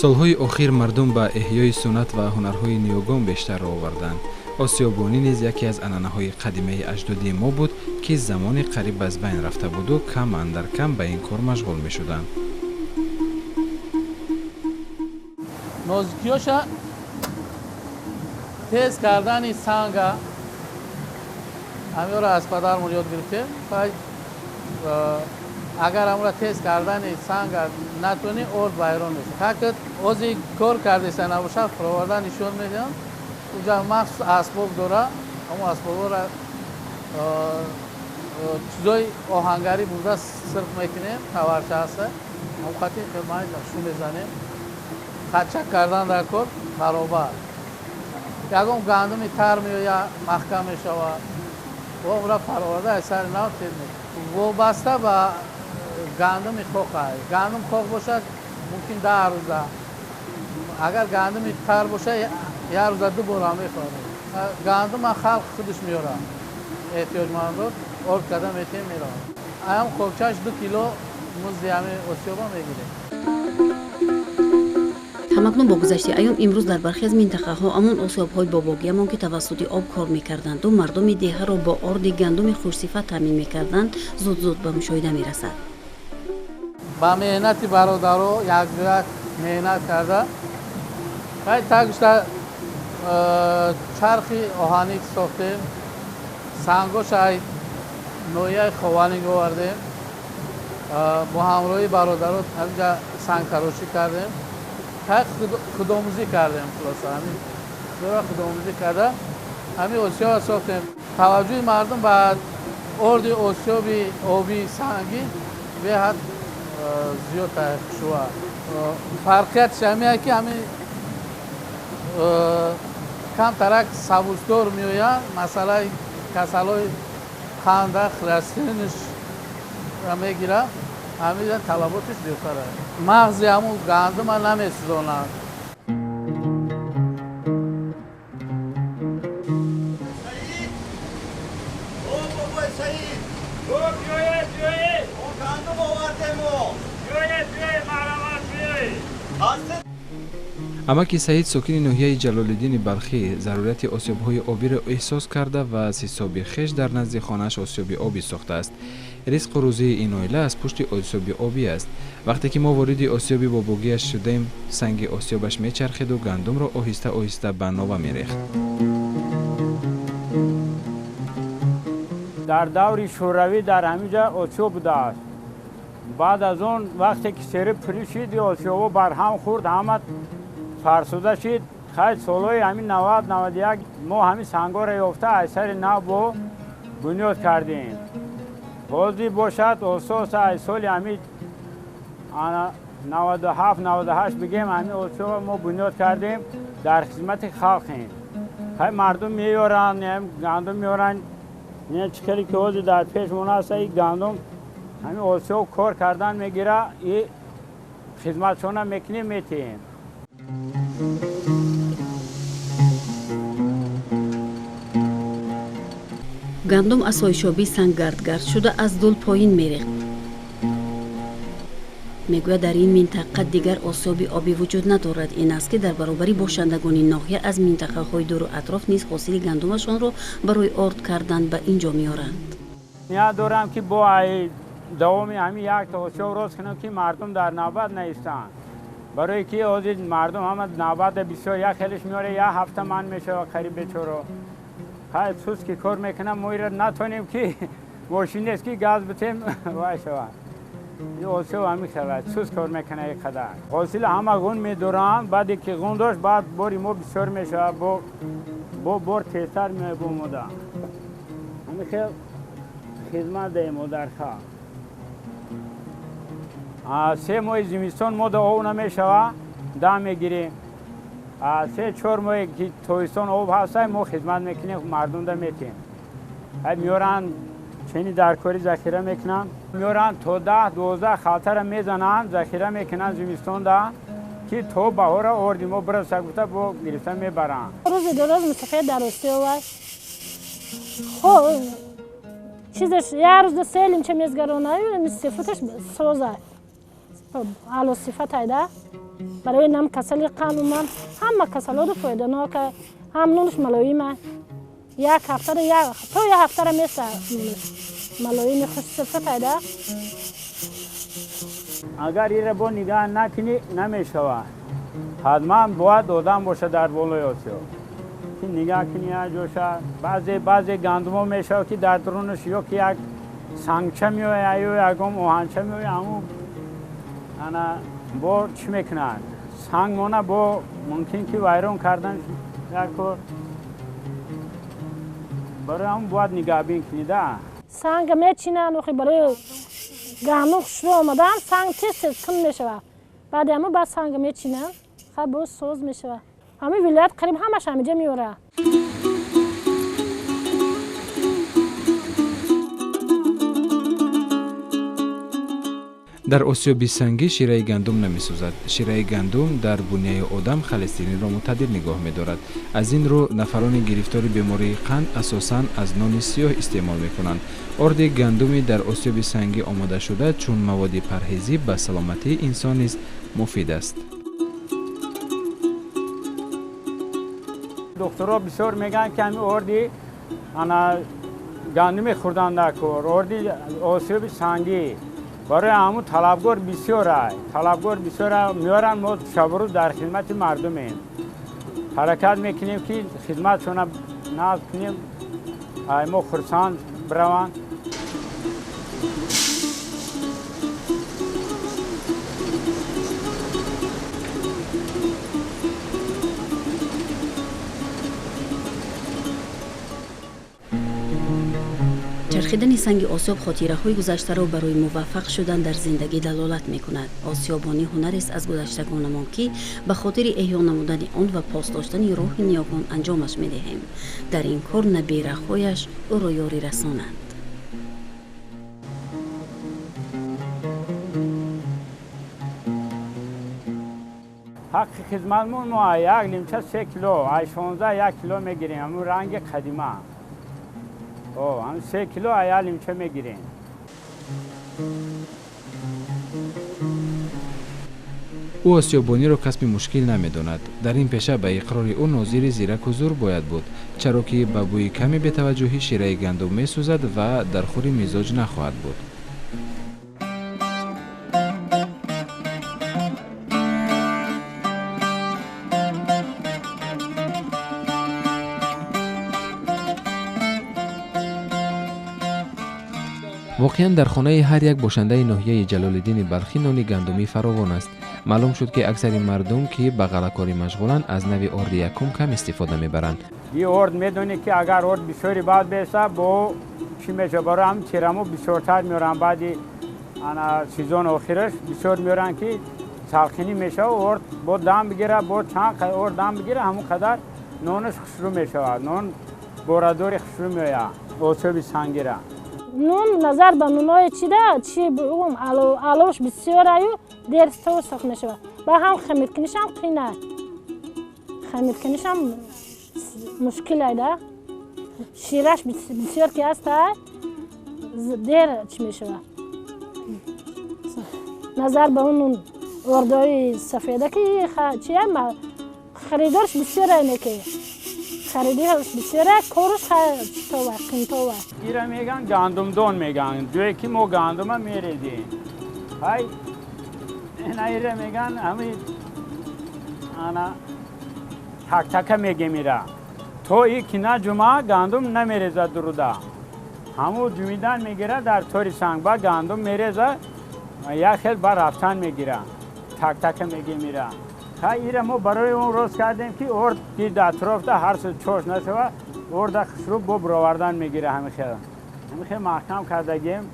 Солҳои охир мардум ба эҳёи суннат ва ҳунарҳои ниёгон бештар роҳ оварданд. Осиёбонӣ низ яке аз анъанаҳои қадимаи аҷдодии мо буд, ки замоне қариб аз байн рафта буду кам андар кам ба ин кор машғул мешуданд. Нозикиёша тез кардани санга ҳамеро аз падармон ёд гирифтем. Агар амра тез кардани санга натонӣ, орд вайрон мешавад. Ҳакат ози кор кардеса набошад, фуроварда нишон медиҳам. Уҷа махсус асбоб дора, ҳамон асбобҳоро чизои оҳангарӣ бурда сирқ мекунем, таварча ҳаста, ҳамон хати шу мезанем. Хатчак кардан дар кор баробар. Ягон гандуми тар меояд, маҳкам мешавад. Ва онро фароварда аз сари нав тез мекунем. Вобаста ба гандуми хок аст. Гандум хок бошад, мумкин 10 рӯза. Агар гандуми тар бошад, як рӯза ду бор ҳам мехӯрем. Гандума халқ худаш меорад. Эҳтиёҷмандо орд карда метиҳем, меравад. Аям хокчаш 2 кило музди ҳамин осиёба мегирем. Ҳамакнун бо гузашти айём имрӯз дар бархе аз минтақаҳо ҳамон осиёбҳои бобогиамон, ки тавассути об кор мекарданду мардуми деҳаро бо орди гандуми хушсифат таъмин мекарданд, зуд-зуд ба мушоҳида мерасад. Ба меҳнати бародаро якҷоя меҳнат карда, тагушта чархи оҳанӣ сохтем, сангоша ноҳияи Хованинг овардем, бо ҳамроҳии бародаро ҳаминҷа сангтарошӣ кардем. Худомӯзӣ кардем, хулоса ҳамин худомӯзӣ карда ҳамин осиёб сохтем. Таваҷҷӯҳи мардум ба орди осиёби обии сангӣ беҳад зиёд шуд. Фарқиятш ҳамин ки ҳамин камтарак сабуздор меояд, масъалаи касалҳои қанда, холестеринш мегирад, ҳамин талаботиш зиёдтар аст. Мағзи ҳамун гандума намесӯзонад. Амаки Саид, сокини ноҳияи Ҷалолиддини Балхӣ, зарурияти осиёбҳои обиро эҳсос карда ва аз ҳисоби хеш дар назди хонааш осиёби обӣ сохтааст. Ризқу рӯзии ин оила аз пушти осиёби обӣ аст. Вақте ки мо вориди осиёби бобогиаш шудем, санги осиёбаш мечархиду гандумро оҳиста-оҳиста ба нова мерехт. Дар даври шӯравӣ дар ҳамин ҷо осиёб будааст. Баъд аз он вақте ки сери пурӣ шид, осиёбҳо барҳам хӯрд, ҳама фарсуда шид. Хайр, солҳои ҳамин 90-91 мо ҳамин сангҳоро ёфта аз сари нав бо бунёд кардем. Ҳозир бошад ососа аз соли ҳамин 97-98 бигем ҳамин осиёбро мо бунёд кардем, дар хизмати халқем. Хайр, мардум меёранд, гандум меёранд. Чӣ хеле ки ҳозир дар пешмон аст, ин гандум ҳамин осиёб кор кардан мегирад, и хизматшона мекунем, метиҳем. Гандум аз соишобӣ санггардгард шуда аз дул поин мерехт. Мегӯяд, дар ин минтақа дигар осиёби обӣ вуҷуд надорад. Ин аст, ки дар баробари бошандагони ноҳия аз минтақаҳои дуру атроф низ ҳосили гандумашонро барои орд кардан ба ин ҷо меоранд. Ният дорам, ки бо давоми ҳамин якта осиёб рост кунам, ки мардум дар навбат наистанд. Барои ки ҳозир мардум ҳама навбата бисёр, як хелеш меорад, як ҳафта ман мешавад қариб бечоро. Хайр, сус ки кор мекунам, мо инро натонем, ки мошин нест, ки газ битем вай шавад. Ин осиёб ҳамин хел сус кор мекунад ин қадар. Ҳосил ҳама ғун медоранд, баъде ки ғун дошт, баъд бори мо бисёр мешавад, бо бор тезтар меояд бо мода. Ҳамин хел хизмат даҳем мо дар халқ. 3 моҳи зимистон мо да об намешава, дам мегирем. 3-4 моҳе ки тобистон об ҳаста, мо хизмат мекунем, мардум да метем. Меоранд чени даркорӣ захира мекунанд, меоранд то 10-12 халтара мезананд, захира мекунанд зимистонда, ки то баҳора орди мо бираса гуфта бо гирифта мебаранд. Рӯзи дуроз мусафир дар Русия хо чизаш як рӯз селимча мезгаронаю, сифаташ соза ало сифат айда барои нам касали қанд, ҳама касалоду фоиданока, ҳам нунаш малоима, як ҳафтара то як ҳафтара меса нунаш малоими хушсифат айда. Агар ира бо нигаҳ накунӣ намешавад. Ҳатман бояд одам бошад дар болои осиё ки нигаҳ кунӣ як ҷоша. Баъзе гандумо мешавад ки дар дарунаш ё ки як сангча меояд ё ягон оҳанча меояд, ҳамун ана бо чӣ мекунад, санг мона бо мумкин ки вайрон кардан як кор. Барои ҳамун бояд нигаҳбин кунӣ да. Санга мечинанд, охи барои гандум хушрӯ омадан санг тез тез кун мешавад. Баъди ҳамун баъд санга мечинанд, хай боз соз мешавад. Ҳамин вилоят қариб ҳамаш ҳамиҷа меорад. Дар осиёби сангӣ шираи гандум намесӯзад. Шираи гандум дар буняи одам холестеринро мӯътадил нигоҳ медорад. Аз ин рӯ нафарони гирифтори бемории қанд асосан аз нони сиёҳ истеъмол мекунанд. Орди гандуми дар осиёби сангӣ омодашуда чун маводи парҳезӣ ба саломатии инсон низ муфид аст. Духтурҳо бисёр мегӯянд, ки ҳамин орди ана гандуми хӯрдан даркор, орди осиёби сангӣ. Барои ҳамун талабгор бисёр ай, талабгор бисёр меоранд. Мо шабу рӯз дар хизмати мардумем, ҳаракат мекунем ки хизматшона назм кунем, ай мо хурсанд бираванд. Чархидани санги осиёб хотираҳои гузаштаро барои муваффақ шудан дар зиндагӣ далолат мекунад. Осиёбонӣ ҳунарест аз гузаштагонамон, ки ба хотири эҳё намудани он ва пос доштани рӯҳи ниёгон анҷомаш медиҳем. Дар ин кор набираҳояш ӯро ёрӣ расонанд. Ҳаққи хизматмон мо як лимча 3 кило, ай 16 1 кило мегирем, ҳамун ранги қадима. Ҳам 3 кило ая лимча мегирем. Ӯ осиёбониро касби мушкил намедонад. Дар ин пеша ба иқрори ӯ нозири зираку зур бояд буд, чаро ки ба бӯи ками бетаваҷҷӯҳӣ шираи гандум месӯзад ва дар хури мизоҷ нахоҳад буд. Воқеан дар хонаи ҳар як бошандаи ноҳияи Ҷалолиддини Балхӣ нони гандумӣ фаровон аст. Маълум шуд, ки аксари мардум, ки ба ғаллакорӣ машғуланд, аз нави орди якум кам истифода мебаранд. И орд медонӣ, ки агар орд бисёри баъд беса, бо чӣ мешавад? Барои ҳам тирамо бисёртар меоранд, баъди ана сезон охираш бисёр меоранд, ки салқинӣ мешавад, орд бо дам бигира, бо чанд орд дам бигира, ҳамон қадар нонаш хушрӯ мешавад, нон борадори хушрӯ меояд осиёби сангира. Нун назар ба нунои чида чи бугум аловш бисёр аю дер сох мешавад. Ба ҳам хамиркунишам қина, хамиркунишам мушкил айда. Шираш бисёр ки аста дер чӣ мешавад. Назар ба он ордои сафеда ки чия харидорш бисёр айне ки харидорш бисёр, корш това қинтова. Ира меган гандумдон меган, ҷое ки мо гандума мерезем. Ҳай ина ира меган ҳами ана тактака мегем ира. То и ки на ҷума гандум намерезад дуруда. Ҳамун ҷумидан мегирад дар тори санг, ба гандум мереза, як хел ба рафтан мегира. Тактака мегем ира. Ха ира мо барои он рост кардем, ки орд гирд атрофда ҳар сӯ чош нашава, орда хушрӯ бо бировардан мегира. Ҳамин хел маҳкам кардагем.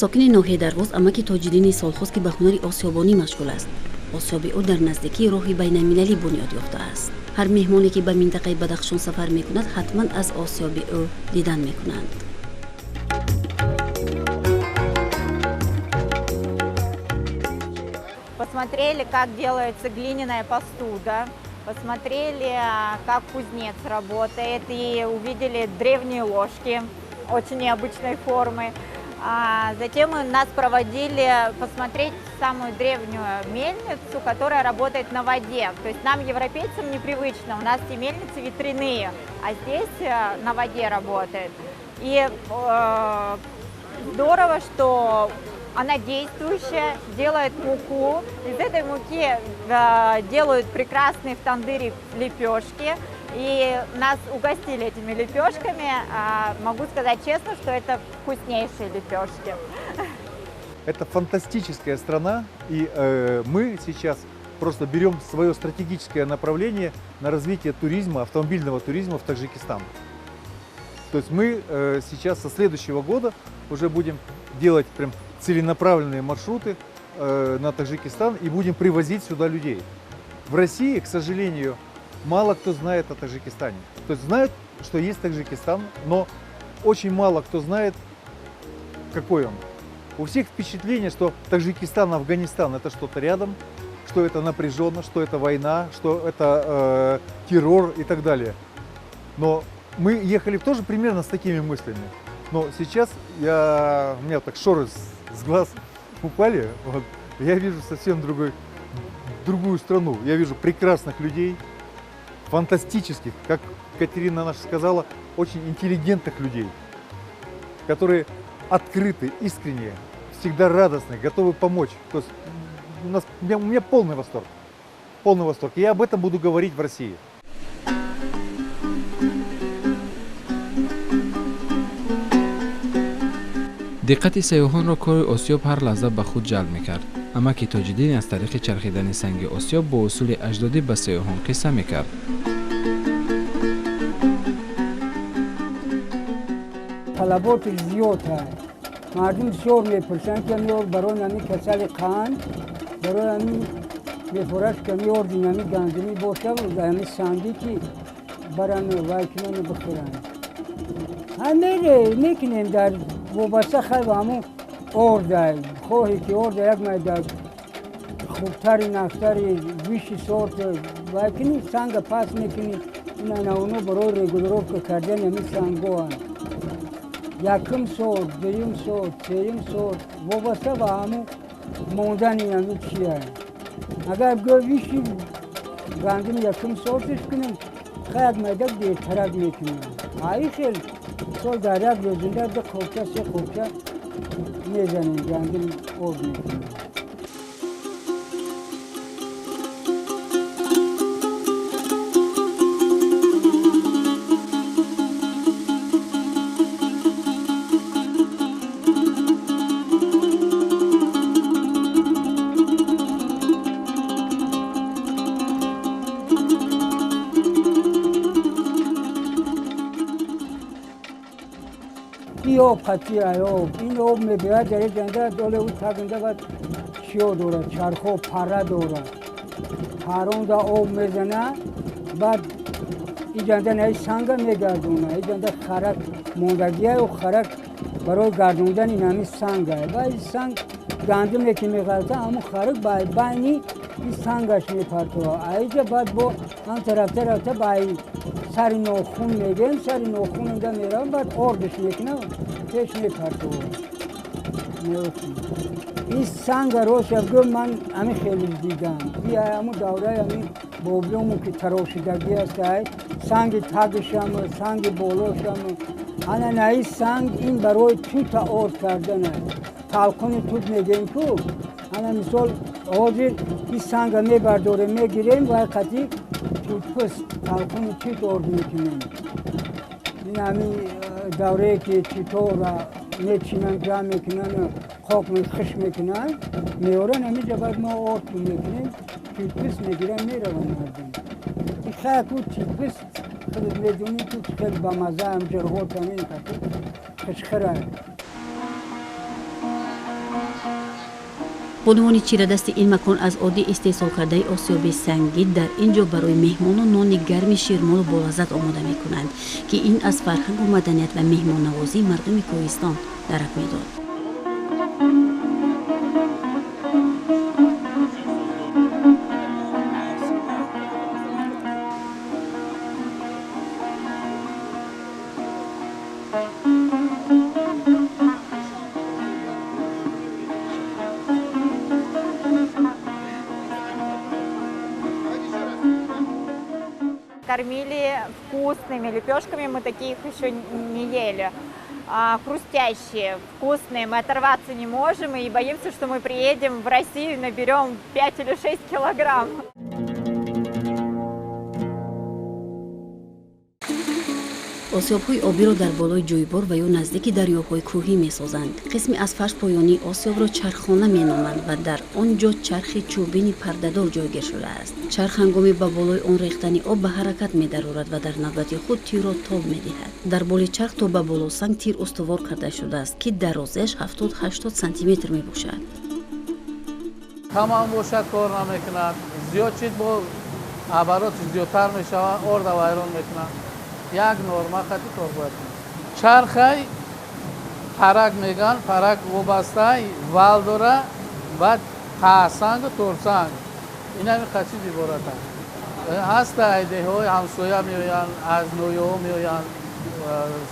Сокини ноҳияи Дарвоз амаки Тоҷиддини солхост, ки ба ҳунари осиёбонӣ машғул аст. Осиёби ӯ дар наздикии роҳи байналмилалӣ бунёд ёфтааст. Ҳар меҳмоне, ки ба минтақаи Бадахшон сафар мекунад, ҳатман аз осиёби ӯ дидан мекунанд. Посмотрели, как делается глиняная посуда, посмотрели, как кузнец работает, и увидели древние ложки очень необычной формы. Затем нас проводили посмотреть самую древнюю мельницу, которая работает на воде. То есть нам, европейцам, непривычно, у нас все мельницы ветряные, а здесь на воде работает. И здорово, что она действующая, делает муку. Из этой муки делают прекрасные в тандыре лепешки. И нас угостили этими лепешками. Могу сказать честно, что это вкуснейшие лепешки. Это фантастическая страна, и мы сейчас просто берем свое стратегическое направление на развитие туризма, автомобильного туризма в Таджикистан. То есть мы сейчас со следующего года уже будем делать прям целенаправленные маршруты на Таджикистан и будем привозить сюда людей. В России, к сожалению, мало кто знает о Таджикистане. То есть знают, что есть Таджикистан, но очень мало кто знает, какой он. У всех впечатление, что Таджикистан, Афганистан – это что-то рядом, что это напряженно, что это война, что это террор и так далее. Но мы ехали тоже примерно с такими мыслями. Но сейчас у меня так шоры с глаз упали, вот, я вижу совсем другую страну. Я вижу прекрасных людей, фантастических, как Катерина наша сказала, очень интеллигентных людей, которые открыты, искренние, всегда радостны, готовы помочь. То есть у меня полный восторг. Полный восторг. Я об этом буду говорить в России. Диққати сайёҳонро кори осиёб ҳар лаҳза ба худ ҷалб мекард. Амаки Тоҷиддин аз тариқи чархидани санги осиёб бо усули аҷдодӣ ба сайёҳон қисса мекард. Талаботи зиёд ҳаст. Мардум бисёр мепурсанд, ки ами орд барои ами касали қанд, барои ами мефураш, ки ами орди ами гандумӣ бошад, ами сангӣ, ки баран вай кунанд, бихӯранд. Ҳамере мекунем дар вобаста хай ба ҳамун орда, хоҳе ки орда як майда хубтари нафтари виши сорт вай кунӣ, санга пас мекунӣ. Ина оно барои регулировка кардани ҳамин сангоанд. Якум сорт, дуюм сорт, сеюм сорт, вобаста ба ҳамун мондани ҳамин чия. Агар гӯ виши гандум якум сортиш кунем, хай як майда дертарак мекунем. Аи хел сол дар як рӯзинда ду қопча, се қопча мезанем, гандум орд мекунем. Об қатъи об, ин об мебиёяд дар ҷанда доле ӯ тагинда, баъд чиё дорад, чархо пара дорад, паронда об мезана, баъд иҷанда наи санга мегардона, иҷанда харак мондагия, харак барои гардондани нами санга. Ва ин санг гандуме ки меғалта, ҳамун харак ба байни ин сангаш мепартова. Аиҷа баъд бо ҳам тарафта рафта ба сари нохун мегӯем, сари нохун инда меравам, баъд ордаш мекунам, пеш мепартова. Ин санга роша гӯ, ман ҳами хеле дидам. И ҳамун давраи ҳами бобиёмон ки тарошидагӣ аст, санги тагишам, санги болошам. Ана наи санг ин барои тута орд кардан аст. Талқони тут мегӯем ку. Ана мисол ҳозир ин санга мебардорем, мегирем ва қатъи тутпӯст талқони тут орд мекунем. Ин ҳамин даврае ки тутора мечинанд, ҷамъ мекунанд, хок хиш мекунанд, меоранд ҳаминҷа, баъд мо орд мекунем, тутпӯст мегиранд, мераванд мардум. Хаяку тутпӯст худат медонӣ, ки хеле бамаза ҳам ҷирғот ҳамин хишхира. Бонувони чирадасти ин макон аз оддӣ истеҳсол кардаи осиёби сангӣ дар ин ҷо барои меҳмонон нони гарми ширмолу болаззат омода мекунанд, ки ин аз фарҳангу маданият ва меҳмоннавозии мардуми кӯҳистон дарак медод. Кормили вкусными лепешками, мы таких еще не ели. Хрустящие, вкусные, мы оторваться не можем и боимся, что мы приедем в Россию и наберем 5 или 6 килограмм. Осиёбҳои обиро дар болои ҷӯйбор ва ё наздики дарёҳои кӯҳӣ месозанд. Қисми аз фарш поёнии осиёбро чарххона меноманд ва дар он ҷо чархи чӯбини пардадор ҷойгир шудааст. Чарх ҳангоми ба болои он рехтани об ба ҳаракат медарорад ва дар навбати худ тирро тоб медиҳад. Дар боли чарх то ба болосанг тир устувор карда шудааст, ки дарозиаш 70-80 сантиметр мебошад. Камам бошад кор намекунад, зиёд чиз бо оборотш зиёдтар мешавад, орда вайрон мекунад. Як норма хати кор бояд кунад. Чархай парак меган, парак вобастай, вал дора, баъд қаҳсангу торсанг. Ин ҳамин чиз иборат аст. Ҳастай деҳҳои ҳамсоя меоянд, аз ноҳияҳо меоянд,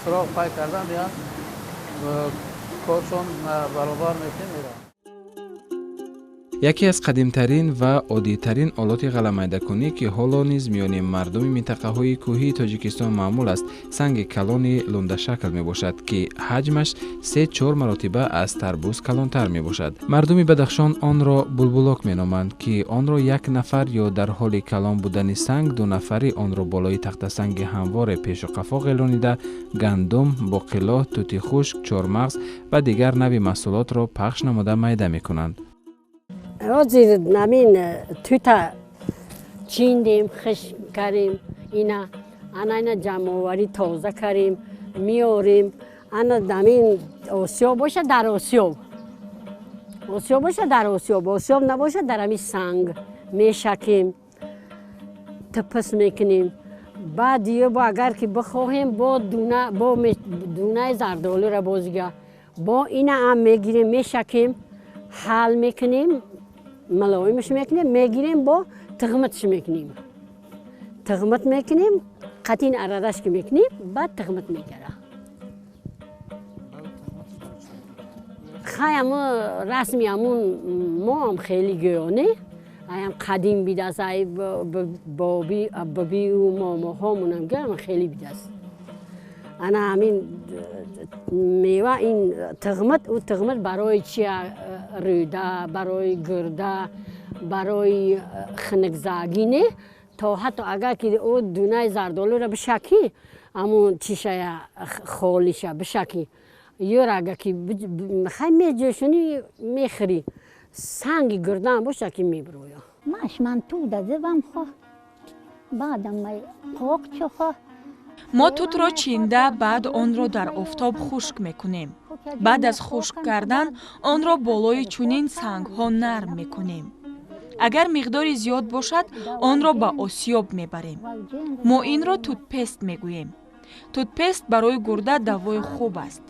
суроғ пай карда меоянд, коршон баробар мекунем, мераванд. Яке аз қадимтарин ва оддитарин олоти ғаламайдакунӣ, ки ҳоло низ миёни мардуми минтақаҳои кӯҳии Тоҷикистон маъмул аст, санги калони лундашакл мебошад, ки ҳаҷмаш 3-4 маротиба аз тарбуз калонтар мебошад. Мардуми Бадахшон онро булбулок меноманд, ки онро як нафар ё дар ҳоли калон будани санг ду нафарӣ онро болои тахтасанги ҳамворе пешу қафо ғелонида, гандум, боқило, тути хушк, чормағз ва дигар нави маҳсулотро пахш намуда майда мекунанд. Ҳозир намин тута чиндем, хушк кардем, ина ана ина ҷамъоварӣ тоза кардем, меорем. Ана намин осиёб боша дар осиёб, осиёб боша дар осиёб, осиёб набоша дар ҳамин санг мешакем, типис мекунем. Баъд ё бо агар ки бихоҳем, бо дуна, бо дунаи зардолуро бозига бо ина ҳам мегирем, мешакем, ҳал мекунем, малоимш мекунем, мегирем, бо тиғматш мекунем, тиғмат мекунем, қатин арадаш ки мекунем, баъд тиғмат мегара. Хай аму расми амун мо ҳам хеле гӯёне, аям қадим бидаст, ай боби бибию момоҳомонам гӯям хеле бидаст. Ана ҳамин мева ин тиғмат, ӯ тиғмат барои чи? Рӯда, барои гурда, барои хунукзагӣ не, то ҳатто агар ки ӯ дунаи зардолуро бишакӣ, ҳамун чишая холиша бишакӣ, ёр агар ки хай меҷӯшонӣ мехӯрӣ, санги гурдаам боша ки мебироя. Маш ман туда зивам хо, баъдам қоқ чухо. Мо тутро чинда, баъд онро дар офтоб хушк мекунем. Баъд аз хушк кардан онро болои чунин сангҳо нарм мекунем. Агар миқдори зиёд бошад, онро ба осиёб мебарем. Мо инро тутпест мегӯем. Тутпест барои гурда давои хуб аст.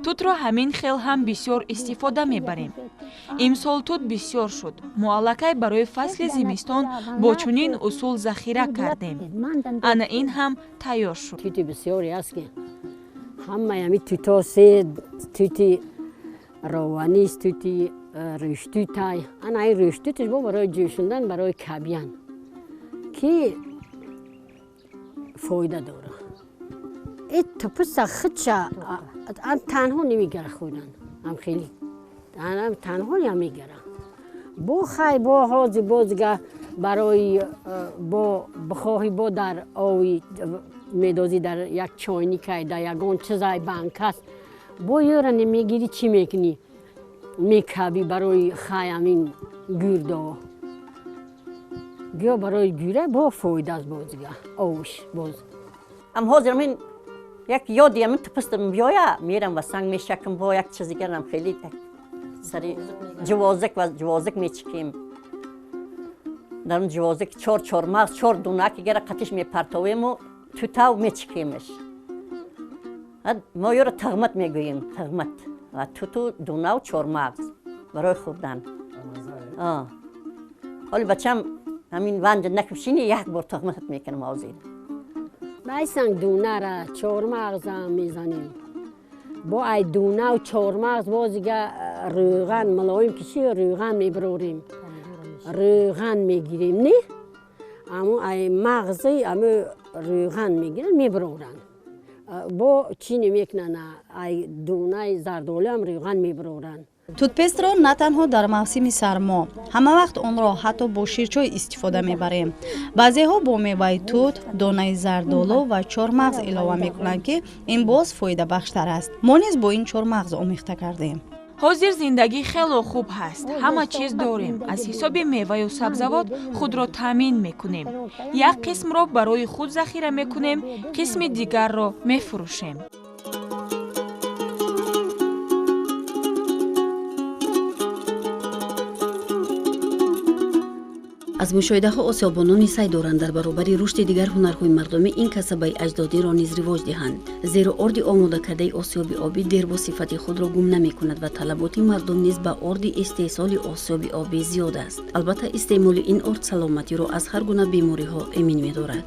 Тутро ҳамин хел ҳам бисёр истифода мебарем. Имсол тут бисёр шуд. Мо аллакай барои фасли зимистон бо чунин усул захира кардем. Ана ин ҳам тайёр шуд. Тути бисёре аст, ки ҳамаи ҳамин туто се тути рованист, тути рӯштутай. Ана ин рӯштуташ бо барои ҷӯшондан, барои кабян, ки фоида дорад. Э тупуса худша танҳо намегара хӯрдан, ҳам хеле танҳо намегара. Бо хай бо ҳозир бозига барои бо бихоҳӣ бо дар ови медозӣ, дар як чойникай, дар ягон чизай банкаст, бо ёра намегирӣ, чӣ мекунӣ? Мекабӣ барои хай ҳамин гурдо. Гӯё барои гӯра бо фоида аст бозига овш боз. Ам ҳозир ҳамин як ёди ҳамин тупустам биёя, мерам ва санг мешакам, бо як чиз дигарам хеле Сари ҷувозак ва ҷувозак мечикем. Дар он ҷувозак чор чормағз, чор дунаки гара қатиш мепартовему тутав мечикемаш. Мо ёро тағмат мегӯем, тағмат. Ва туту дунаву чормағз барои хӯрдан. Ҳоли бачам ҳамин ванҷа накушини, як бор тағматат мекунам ҳозир. Байсанг дунара чормағза мезанем. Бо ай дунаву чормағз бозига рӯған мулоим киши рӯған мебирорем. Рӯған мегирем, не? Аму ай мағзи аму рӯған мегиранд, мебироранд. Бо чӣ намекунанд, ай дунаи зардолуам рӯған мебироранд. Тутпестро на танҳо дар мавсими сармо, ҳама вақт онро ҳатто бо ширчой истифода мебарем. Баъзеҳо бо меваи тут, донаи зардолу ва чормағз илова мекунанд, ки ин боз фоидабахштар аст. Мо низ бо ин чормағз омехта кардем. Ҳозир зиндагӣ хело хуб ҳаст, ҳама чиз дорем. Аз ҳисоби меваю сабзавот худро таъмин мекунем. Як қисмро барои худ захира мекунем, қисми дигарро мефурӯшем. Аз мушоҳидаҳо осиёбонони сай доранд дар баробари рушди дигар ҳунарҳои мардумӣ ин касабаи аҷдодиро низ ривоҷ диҳанд, зеро орди омодакардаи осиёби обӣ дер бо сифати худро гум намекунад ва талаботи мардум низ ба орди истеҳсоли осиёби обӣ зиёд аст. Албатта, истеъмоли ин орд саломатиро аз ҳар гуна бемориҳо эмин медорад.